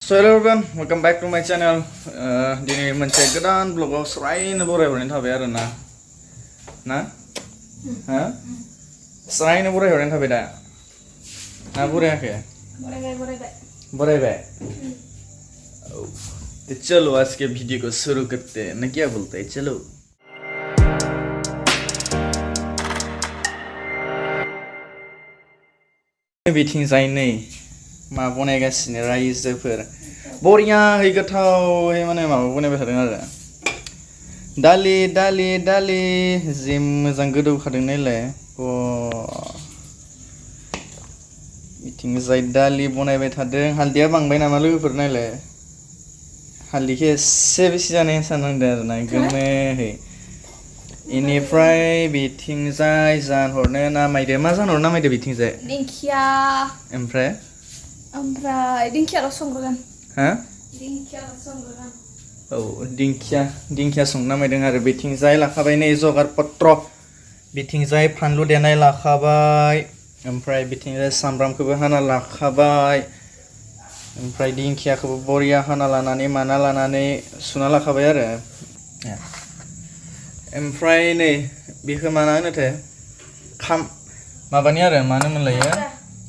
So hello everyone, welcome back to my channel. Dini moनसे गोदान vlogआव स्रायनो बरायहरनाय थाबाय आरो ना हा स्रायनो बरायहरनाय थाबाय दा ना बरायाखै बरायबाय तो चलो आज के वीडियो को शुरू करते हैं ना क्या बोलते हैं चलो बिथिंजाय नै मा बनायगासिनो रायजोफोर बरियाहै गोथावहै माने माबा बनायबाय थादों आरो दालि जि मोजां गोदौखादों नायलाय बिथिंजाय दालि बनायबाय थादों हालदैया बांबाय नामा लोगोफोर नायलाय हालदैखौ एसे बेसे जानाय साननांदों आरो ना गोमोहै इनिफ्राय बिथिंजाय जानहरनो नामायदो मा जानहरनो नामायदो बिथिंजाय dingkhia ओमफ्राय dingkhia lo संग्रोगोन हा dingkhia lo संग्रोगोन औ दिंखिया संनो नामायदों आरो बिथिंजाय लाखाबाय नै जगार पत्र बिथिंजाय फानलु देनाय लाखाबाय ओमफ्राय बिथिंजाय सामब्रामखौबो हाना लाखाबाय ओमफ्राय दिंखियाखौबो बरिया हाना लानानै माना लानानै सुना लाखाबाय आरो ओमफ्राय नै बेखौ मा होनोथाय खाम माबानि आरो मा होनोमोनलायो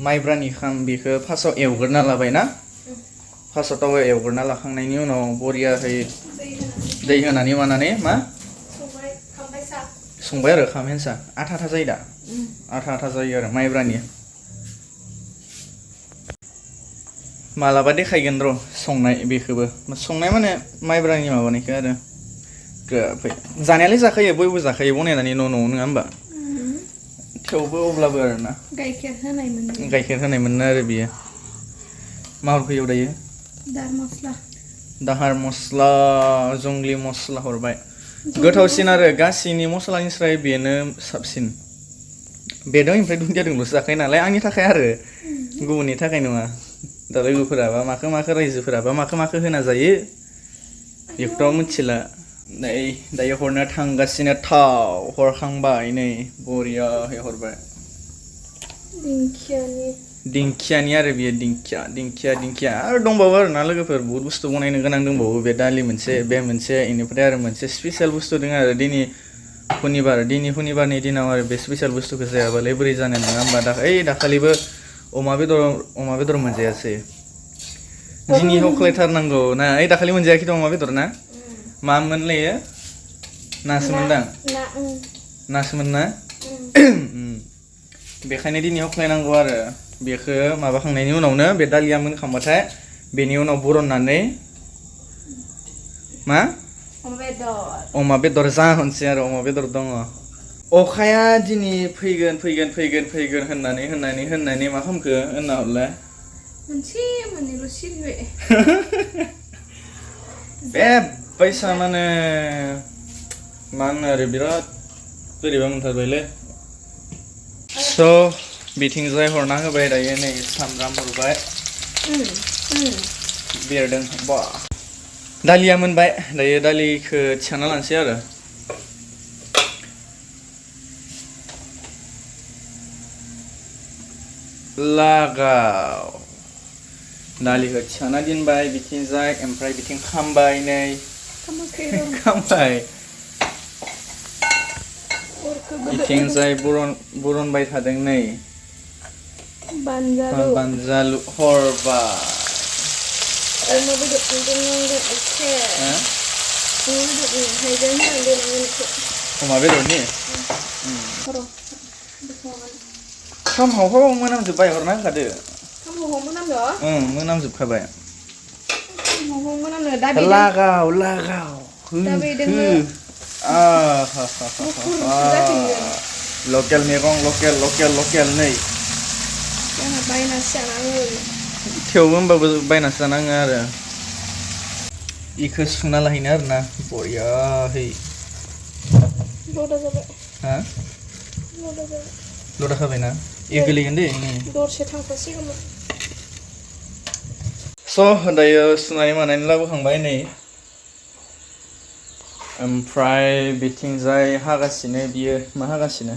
माइब्रानि खाम बेखौ फार्स्टआव एवग्रोना लाबाय ना फार्स्टआव तावायाव एवग्रोना लाखांनायनि उनाव बरियाहै दै होनानै मानानै मा संबाय आरो खाम हेनसा आथा जायो दा आथा जायो आरो माइब्रानि मालाबा देखायगोन र' संनाय बेखौबो संनाय माने माइब्रानि माबानायखौ आरो जानायालाय जाखायो बयबो जाखायो बनायनानै न' नङा होमबा थेवबो अब्लाबो आरो ना गाइखेर होनाय मोनो आरो बियो मा हरफैयो दायो दाहार मस्ला जंग्लि मस्ला हरबाय गोथावसिन आरो गासैनि मस्लानिस्राय बेनो साबसिन बेदों ओमफ्राय दुन्दियादोंल'सो जाखायो नालाय आंनि थाखाय आरो गुबुननि थाखाय नङा दा लोगोफोराबा माखो रायजोफोराबा माखो होना जायो बेखौथ' मिथिला दायो हरनो थांगासिनो थाव हरखांबाय नै बरियाहै हरबाय दिंखियानि आरो बियो दिंखिया आरो दंबावो आरो ना लोगोफोर बहुत बुस्थु बनायनो गोनां दंबावो बे दालि मोनसे बे मोनसे इनिफ्राय आरो मोनसे स्पेशल बुस्थु दङ आरो दिनै हुनिबारनि दिनाव आरो बे स्पेशल बुस्थुखौ जायाबालाय बोरै जानो नङा होमबा दाखालिबो अमा बेदर मोनजायासै दिनै हख्लायथारनांगौ ना दाखालि मोनजायाखैथ' अमा बेदर ना मा मोनलायो नासोमोन ना बेखायनो दिनै हख्लायनांगौ आरो बेखौ माबाखांनायनि उनावनो बे दालिया मोनखांबाथाय बेनि उनाव बरननानै मा अमा बेदर जाहोनसै आरो अमा बेदर दङ अखाया दिनै फैगोन होननानै मा खालामखो होनना हरलाय मोननैल' सिरिबाय बे पैसा माने मा होनो आरो बिराद बोरैबा मोनथारबायलै स' बिथिंजाय हरना होबाय दायो नै सामब्राम हरबाय बेरदों बा दालिया मोनबाय दायो दालिखौ थिखांना लानोसै आरो लागाव दालिखौ थिखांना दोनबाय बिथिंजाय ओमफ्राय बिथिं खामबाय नै खामबाय बिथिंजाय बरनबाय थादों नै बानजालु हरबाय अमा बेदरनि खामहाव मोनामजोब्बाय हरना होखादो मोनामजोबखाबाय लागाव लकेल मैगं लकेल नै थेवबो होमबाबो बायनासो जानाङो आरो इखौ सुना लाहैनो आरो ना बरियाहै लदा खाबायना गोलैगोन दे दरसे थांफासिगौमोन स' दायो सुनानै मानानै लाबोखांबाय नै ओमफ्राय बिथिंजाय हागासिनो बियो मा हागासिनो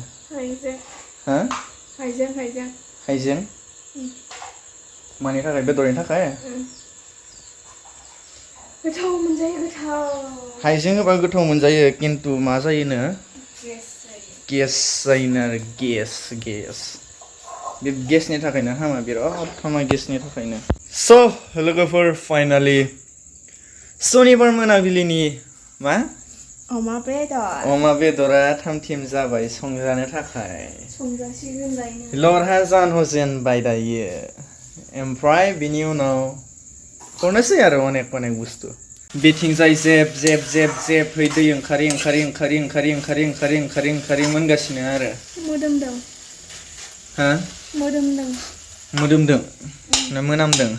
हाइजें मानि थाखाय बेदरनि थाखाय गोथाव मोनजायो गोथाव हाइजें होबा गोथाव मोनजायो खिन्थु मा जायोनो गेस जायो गेस जायोनो आरो गेस बे गेसनि थाखायनो हामा बिराद हामा गेसनि थाखायनो स' लोगोफोर फाइनालि सनिबार मोनाबिलिनि मा अमा बेदरा थामथिम जाबाय संजानो थाखाय संजासिगोन लायनो लरहा जानहोजेनबाय दायो ओमफ्राय बिनि उनाव हरनोसै आरो अनेक बुस्थु बेथिंजाय जेब है दै ओंखारि मोनगासिनो आरो मोदोमदों हा मोदोमदों ना मोनामदों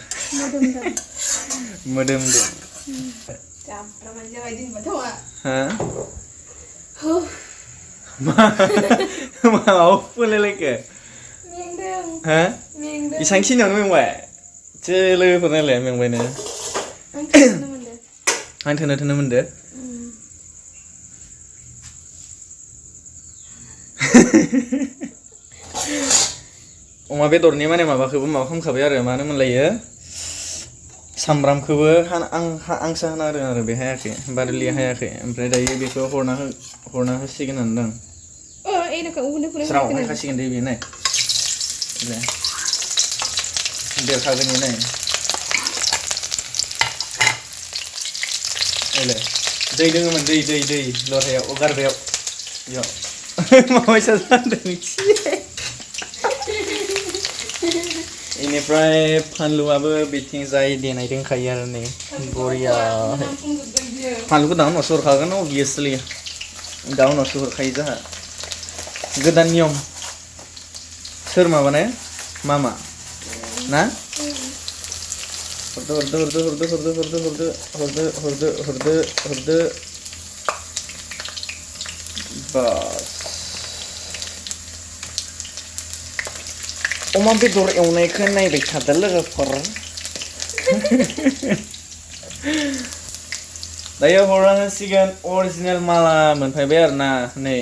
मोदोमदों हा मायाव फुनलायलायखो हा इसांखिनियावनो मेंबाय लोगोफोर नायलाय मेंबायनो आं थोनो मोनदो अमा बेदरनि माने माबाखौबो माबा खालामखाबाय आरो मा होनोमोनलायो सामब्रामखौबो आंसो हाना होदों आरो बे हायाखै बारलिया हायाखै ओमफ्राय दायो बेखौ हरना होसिगोन होनदों स्राव हायखासिगोन दे बेयो नाय देरखागोन बेयो नाय दै दोङोमोन दै लरहायाव गारबायाव बेयाव माबायसा जादों बेनिफ्राय फानलुआबो बिथिंजाय देनाय दंखायो आरो नै बरिया फानलुखौ दा उनावसो हरखागोन अभियासलि दा उनावसो हरखायो जोंहा गोदान नियम सोर माबानाय मामा ना हरदो बास अमा बेदर एवनायखौ नायबाय थादो लोगोफोर दायो हरना होसिगोन अरिजिनेल माला मोनफैबाय आरो ना नै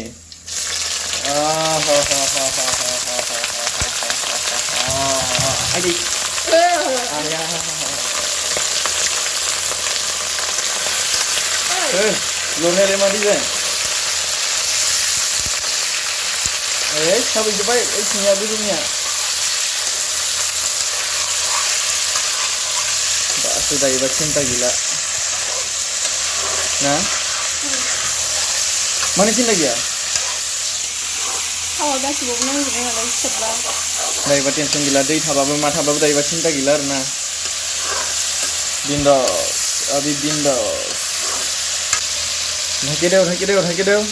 लुनायालाय मा डिजाइन साबैजोब्बाय ओइथिंनिया गोजौनिया दासो दायोबा सिन्था गैला ना माने सिन्था गैया दायोबा टेनसन गैला दै थाबाबो मा थाबाबो दायोबा सिन्था गैला आरो ना बिन्दास अभी बिन्दास थांखिदेव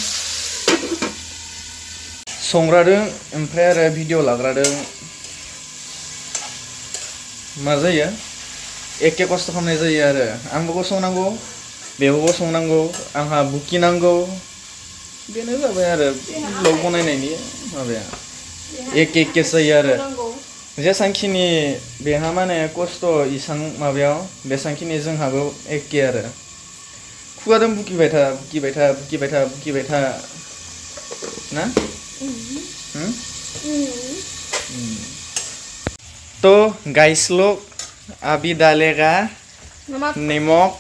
संग्रादों ओमफ्राय आरो भिडिअ लाग्रादों मा जायो एखे खस्थ' खालामनाय जायो आरो आंबो गसंनांगौ बेबो गसंनांगौ आंहा बुकिनांगौ बेनो जाबाय आरो ब्लग बनायनायनि माबाया एखे जायो आरो जेसांखिनि बेहा माने खस्थ' इसां माबायाव बेसांखिनि जोंहाबो एखे आरो खुगादों बुकिबाय था ना तो गाइस लोग अभी डालेगा नमक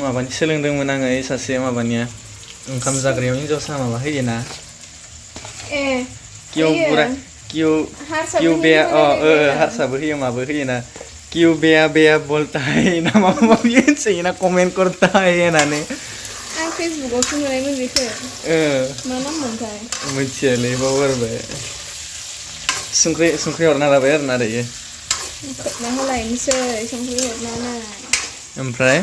माबानि सोलोंदोंमोन आङो सासे माबानिया ओंखाम जाग्रायाव हिन्जावसा माबा होयोना क्यों बेया हारसाबो होयो माबो होयोना क्यों बेया बोलता है ना माबा माबि होनसोयोना कमेन्ट करता है होननानै आं फेसबुकावसो नुनायमोन बेखौ मा नाम मोनथाय मिथियालै बावगारबाय संख्रि हरना लाबाय आरो ना दायो खोबना होलायनोसै संख्रि हरनानै ओमफ्राय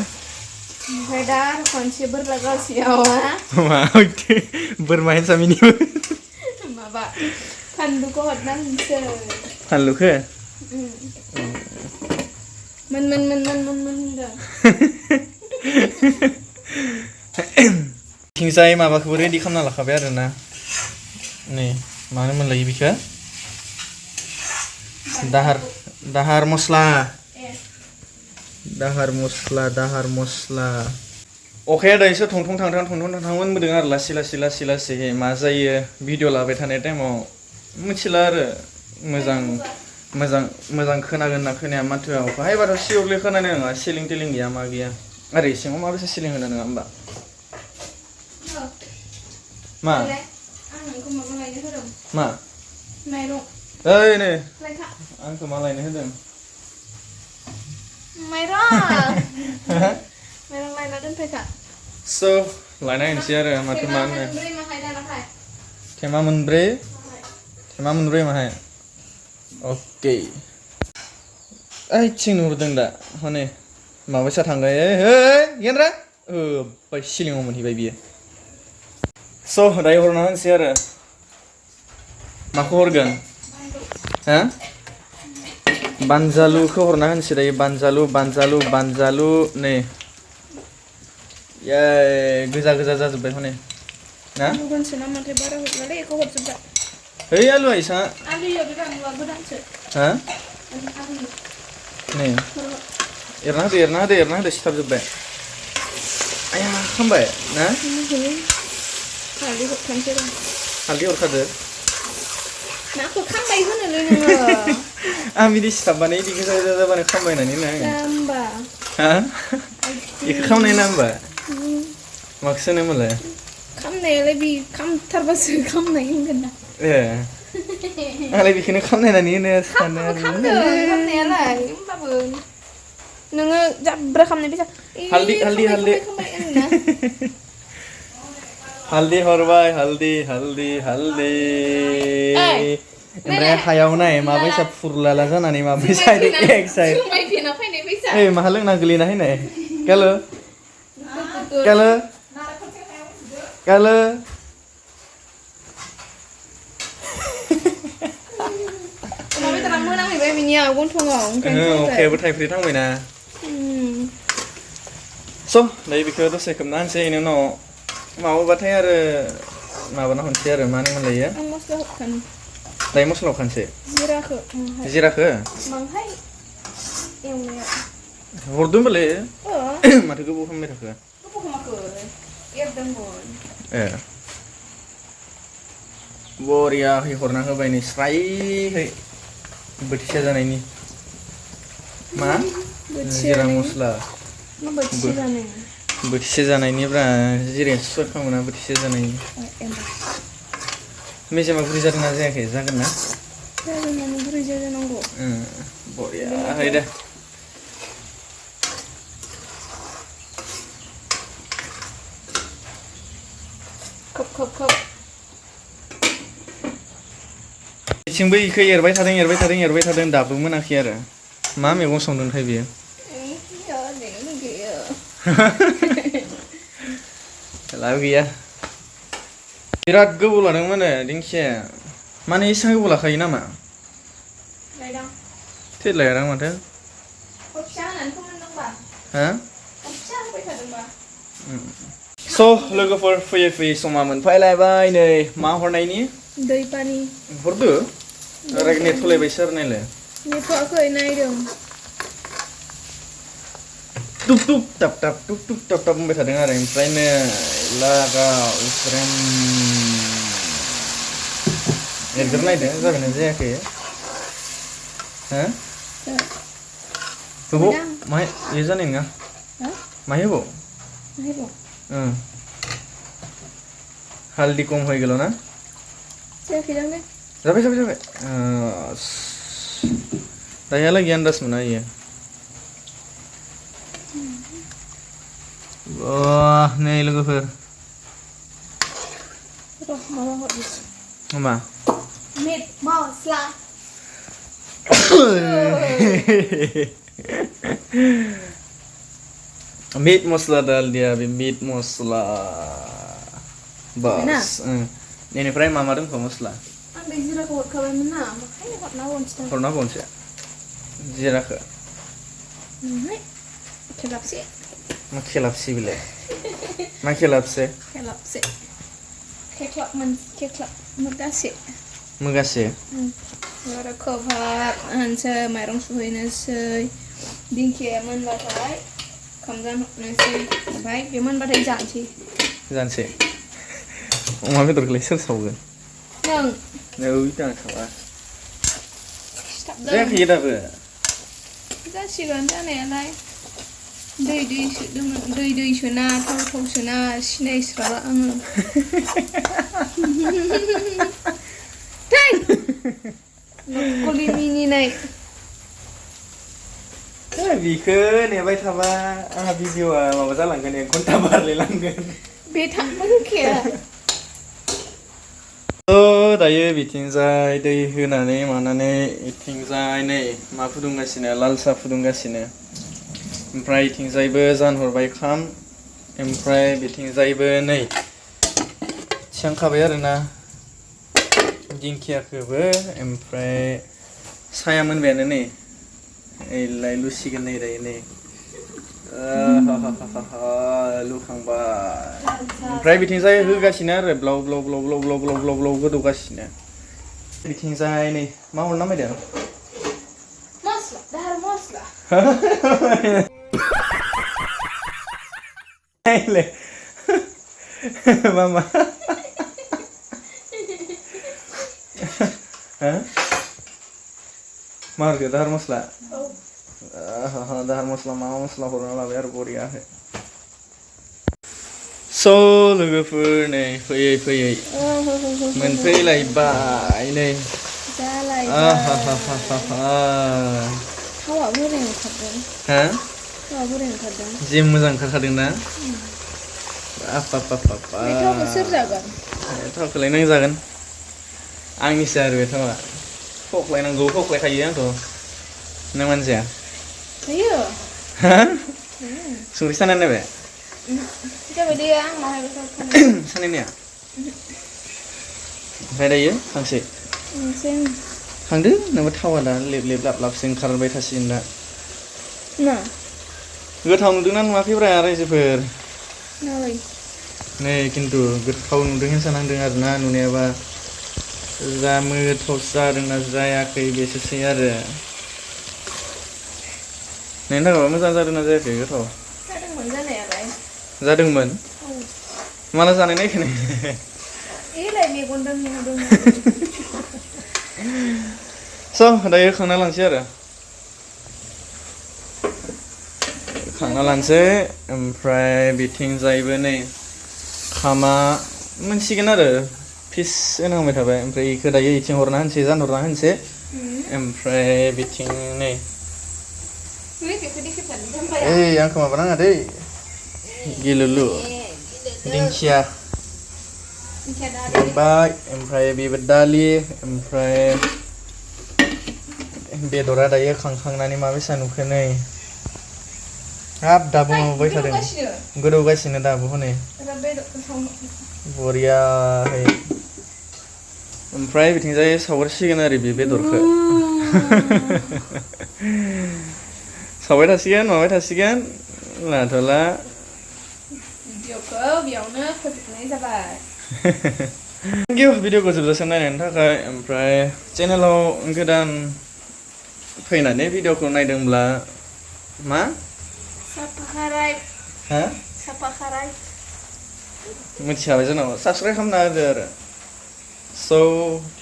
दा खनसे बोरला गावसेयाव मा बोरमा हिसामिनिबो माबा फानलुखौ हरना होनोसै फानलुखौ मोन होनदों थिंजाय माबाखौबो रेडि खालामना लाखाबाय आरो ना नै मा होनोमोनलाय बेखौ दाहार मस्ला अखाया दायोसो थंथं थांथां मोनबोदों आरो लासै मा जायो भिडिअ लाबाय थानाय टाइमाव मिथिला आरो मोजां मोजां खोनागोन ना खोनाया माथोआ अखा हायोबाथ' सियरलि खोनानाय नङा सिलिं टिलिं गैया मा गैया आरो सिङाव माबायसा सिलिं होनो नङा होमबा मा मा ओइ नै आंखौ मा लायनो होदों माइरं लायना दोनफैखा स' लायना होनोसै आरो माथो मा होनो थेमा मोनब्रै माहाय अके ओइ थिं नुहुरदों दा हनै माबायसा थांबाय हे गेन्द्रा बाय सिलिङाव मोनहैबाय बियो स' दायो हरना होनोसै आरो माखौ हरगोन हा बानजालुखौ हरना होनोसै दायो बानजालु नै ये गोजा जाजोब्बाय हनै ना गुबुनसो नामाथाय बारा हरनालै एखौ हरजोब्बाय है आलुआ इसा आलुया गोदानसो हा नै एरना होदो सिथाबजोब्बाय आया खामबाय ना हालदै हरखादो नाखौ खामबाय होनोलै नोङो आं बिदि सिथाबबानो इदि गोजा जाबानो खामबाय होननानै ना होमबा हा इखौ खामनाय ना होमबा माखौ सोनो होमबालाय खामनायालाय बि खामथारबासो खामनाय होनगोन ना ए आंलाय बेखौनो खामनायनानै होनो सानो आरो खामनायालाय होमबाबो नोङो जाब्रा खामनाय बायसा हालदै हरबाय हालदै ओमफ्राय हायाव नाय माबायसा फुरलाला जानानै माबायसा एक साइड ओइ माहा लोंना गोलैना हैनाय गालो मोनामहैबाय बिनिया गन्थंआव अखायाबो थाइफ्रि थांबायना स' दायो बेखौ दसे खोबना होनसै बेनि उनाव माबाबाथाय आरो माबाना हरनोसै आरो मा होनोमोनलायो दायो मस्ला हरखानोसै जिराखौ हरदो होमबालाय माथो गोबाव खालामबाय थाखो ए बरियाहै हरना होबाय नै स्रायहै बोथिसे जानायनि मा जिरा मस्ला बोथिसे जानायनिब्रा जिराया सुवाद खालामोना बोथिसे जानायनि मेजेमा गुरै जादोंना जायाखै जागोन ना गुरै जानांगौ बरियाहै दे खोब बिथिंबो इखौ एरबाय थादों दाबो मोनाखै आरो मा मैगं संदोंथाय बियो लाबो गैया बिराद गोबाव लादोंमोन दिंखिया माने एसेबां गोबाव लाखायो नामा थैलायदां माथो हा स' लोगोफोर फैयै समा मोनफैलायबाय नै मा हरनायनि दै पानि हरदो नेथ'लायबायसो आरो नायलाय नेथ'आखै नायदों टुप टाप बुंबाय थादों आरो ओमफ्रायनो लागाव स्रेम एरग्रो नायदो जाबायना जायाखै हा गोबाव माहाय इयो जानाय नङा माहाय होबाव हालदै खम हो गेल ना जाबाय दायोहालागै आन्दाज मोना इयो नै लोगोफोर मा मिट मस्ला मीट मसला डाल दिया अभी मीट मसला बस बेनिफ्राय मा दंखौ मस्ला आं बे जिराखौ हरखाबायमोन ना हरना बावनोसै जिराखौ खेलाबसे मा खेलाबसे बिलाय मा खेलाबसे खेख्लाब मोगासे आरो खोबहाब होनसै माइरं सुहैनोसै दिंखिया मोनबाथाय ओंखाम जानोसै ओमफ्राय बे मोनबाथाय जानोसै अमा बेदरखौलाय सोर सावगोन नों आं सावा जायाखै दाबो जासिगोन जानायालाय दै सोदोंमोन दै सोना थाव सोना सिनायस्राला आङो नखलि मिनिनाय बिखौ नेबाय थाबा आंहा भिडिअआ माबा जालांगोन 1 घन्टा बारलायलांगोन बे थांखाया दायो बिथिंजाय दै होनानै मानानै बिथिंजाय नै मा फुदुंगासिनो लाल साहा फुदुंगासिनो ओमफ्राय बिथिंजायबो जानहरबाय खाम ओमफ्राय बिथिंजायबो नै थिखांखाबाय आरोना दिंखियाखौबो ओमफ्राय साया मोनबायानो नै ओइलाय लुसिगोन नै दायो नै लुखांबाय ओमफ्राय बिथिंजाय होगासिनो आरो ब्लाव ब्लाव ब्लाव ब्लाव ब्लाव ब्लाव ब्लाव ब्लाव गोदौगासिनो बिथिंजाय नै मा हरना फैदों मस्ला दाहार मस्ला मामा मा हरखो दाहार मस्ला दाहार मस्ला मा मस्ला हरना लाबाय आरो बरियाहै स' लोगोफोर नै फैयै फैयै मोनफैलायबाय नै थावा बोरै ओंखारदों थावा बोरै ओंखारदों जि मोजां ओंखारखादों ना बे थावखौ सोर जागोन थावखौलाय नों जागोन आंनिसो आरो बे थावा हख्लायनांगौ हख्लायखायो आंखौ नों मानो जाया जायो संख्रि सानाय नायबाय जाबाय दे आंनावहाय सानाय नाया ओमफ्राय दायो खांसै खांदो नोंबो थावा दा लेब लेब लाब लाबसो ओंखारबाय थासिगोन दा गोथाव नुदोंना नुवाखैब्रा रायजोफोर नै खिन्थु गोथाव नुदों होनना नांदों आरोना नुनायाबा जा गोथाव जादोंना जायाखै बेसोसै आरो नायनो थाखायबा मोजां जादोंना जायाखै गोथाव जादोंमोन जानायालाय जादोंमोन माला जानाय नायखो नों एलाय मेगनदों नुदों स' दायो खांना लांसै आरो खांना लानोसै ओमफ्राय बिथिंजायबो नै खामा मोनसिगोन आरो फिस होनांबाय थाबाय ओमफ्राय इखौ दायो इथिं हरना होनसै जानहरना होनसै ओमफ्राय बिथिं नै ओइ आंखौ माबा नाङा दै गिलुलु दिंखिया बाय ओमफ्राय बेबो दालि ओमफ्राय बेदरा दायो खांखांनानै माबायसा नुखो नै हाब दाबो माबाबाय थादों गोदौगासिनो दाबो हनै बरियाहै ओमफ्राय बिथिंजाय सावगारसिगोन आरो बे बेदरखौ सावबाय थासिगोन माबाय थासिगोन लाथ'ला भिडिअखौ बेयावनो फोजोबनाय जाबाय थेंक इउ भिडिअखौ जोबजासिम नायनायनि थाखाय ओमफ्राय चेनेलाव गोदान फैनानै भिडिअखौ नायदोंब्ला मा साफाखाराय मिथिखाबाय जोंनाव साबस्क्राइब खालामना होदो आरो स'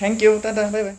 थेंक इउ टाटा बाय बाय